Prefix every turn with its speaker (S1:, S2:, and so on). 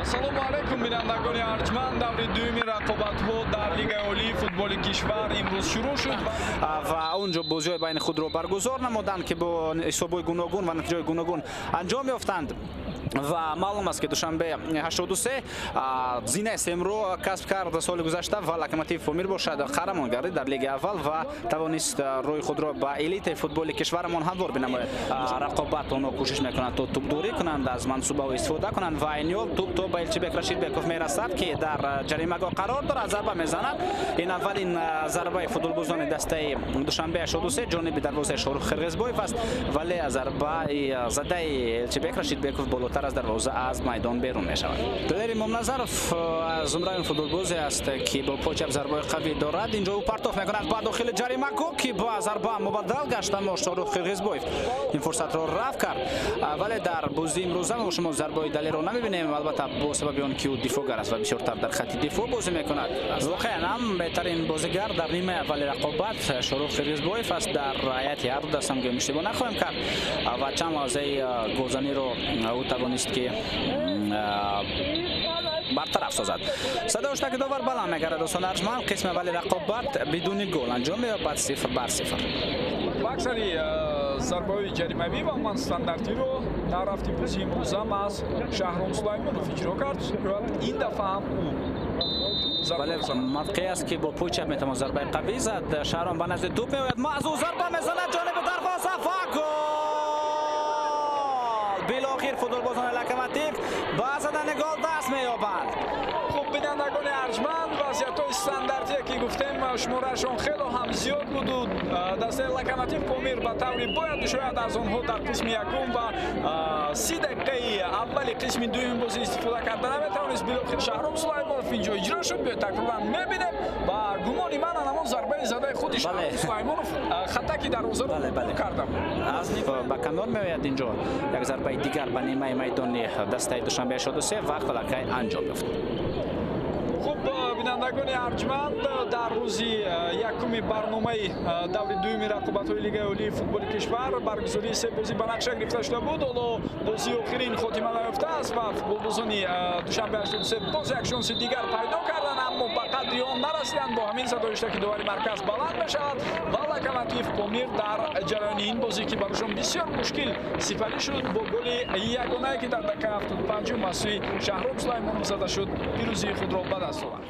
S1: Ассалому алайкум, бинандагони арҷманд. Даври дуюми рақобатҳо дар Лигаи олии футболи кишвар имрӯз шурӯъ шуд.
S2: Ва он ҷо бозиҳои байни худро баргузор намуданд, ки бо ҳисобҳои гуногун ва натиҷаҳои гуногун анҷом ёфтанд. Ва маълум аст, ки Душанбе 83 зинаи сеюмро касб кард соли гузашта ва Локомотив Помир бошад, қаҳрамон гардид дар лигаи аввал ва тавонист рӯи худро ба элитаи футболи кишварамон ҳамвор бинамояд. Рақобат онҳо кӯшиш мекунанд, то тӯбдорӣ кунанд, аз мансубаҳо истифода кунанд ва айни ҳол тӯб то ба Элчибек Рашидбеков мерасад, ки дар ҷаримагоҳ қарор дорад, зарба мезанад. Ин аввалин зарбаи футболбозони дастаи Душанбе 83 ҷониби дарвозаи Шоҳрух Қирғизбоев аст, вале зарбаи задаи Элчибек Рашидбеков болотар аз дарвоза аз майдон берун мешавад. Далер Имомназаров аз зумраи футболбозе аст, ки бо пои чап зарбаи қавӣ дорад. Инҷо ӯ партоф мекунад ба дохили ҷаримагоҳ, ки ба зарба мубаддал гашт, аммо Шоҳрух Қирғизбоев ин фурсатро рафт кард. Вале дар бозии имрӯза мо шумо зарбаи Далерро намебинем, албатта бо сабаби он ки ӯ дифоъгар аст ва бисёртар дар хатти дифоъ бозӣ мекунад. Воқеан ҳам беҳтарин бозигар дар нимаи аввали рақобат Шоҳрух Қирғизбоев аст. Дар ҳайати ҳарду даста ҳам иштибоҳ нахоҳем кард ва чанд лаҳзаи голзаниро ӯ тавонист, ки бартараф созад. Садои ҳуштаки довар баланд мегардад. Дӯстони арҷманд, қисми аввали рақобат бидуни гол анҷом меёбад, 0-0.
S1: Аксари зарбаҳои ҷаримавӣ ва умуман стандартиро дар рафти бозии имрӯза маҳз Шаҳром Сулаймонов иҷро кард. Ин дафъа ҳам ӯ.
S2: Бале, мавқеъ аст, ки бо пои чап метавон зарбаи қавӣ зад. Шаҳром ба назди тӯб меояд, маҳз ӯ зарба мезанад ҷониби дарвоза ва гол! Билохир футболбозони Локомотив ба задани гол даст меёбанд.
S1: Хуб, бинандагони арҷманд, вазъиятҳои стандартие, ки гуфтем, шумораашон хело ҳам зиёд буду дастаи Локомотив Помир ба таври бояду шояд аз онҳо дар қисми якум ва 30 дақиқаи аввали қисми дуюми бозӣ истифода карда наметавонист. Билохир Шаҳром Сулаймонов инҷо иҷро шуд. Биё, такроран мебинем. Ба гумони ман, ҳамон зарбаи задаи худи Шаҳром Сулаймонов хаттаки дарвозаро карда буд.
S2: Ба канор меояд. Инҷо як зарбаи дигар ба нимаи майдони дастаи Душанбе 83 вақт аллакай анҷом ёфт.
S1: Хуб, бинандагони арҷманд, дар рӯзи якуми барномаи даври дуюми рақобатҳои Лигаи олии футболи кишвар баргузории се бозӣ ба нақша гирифта шуда буд. Ҳоло бозии охирин хотима наёфтааст ва футболбозони Душанбе 83 боз як шонси дигар пайдо карданд, аммо ба қадри он нарасиданд. Бо ҳамин садои ҳуштаки довари марказ баланд мешавад ва Локомотив Помир дар ҷараёни ин бозӣ, ки барошон бисёр мушкил сипарӣ шуд, бо голи ягонае, ки дар дақиқаи 75-ум аз сӯи Шаҳром Сулаймонов зада шуд, пирӯзии худро ба даст овард.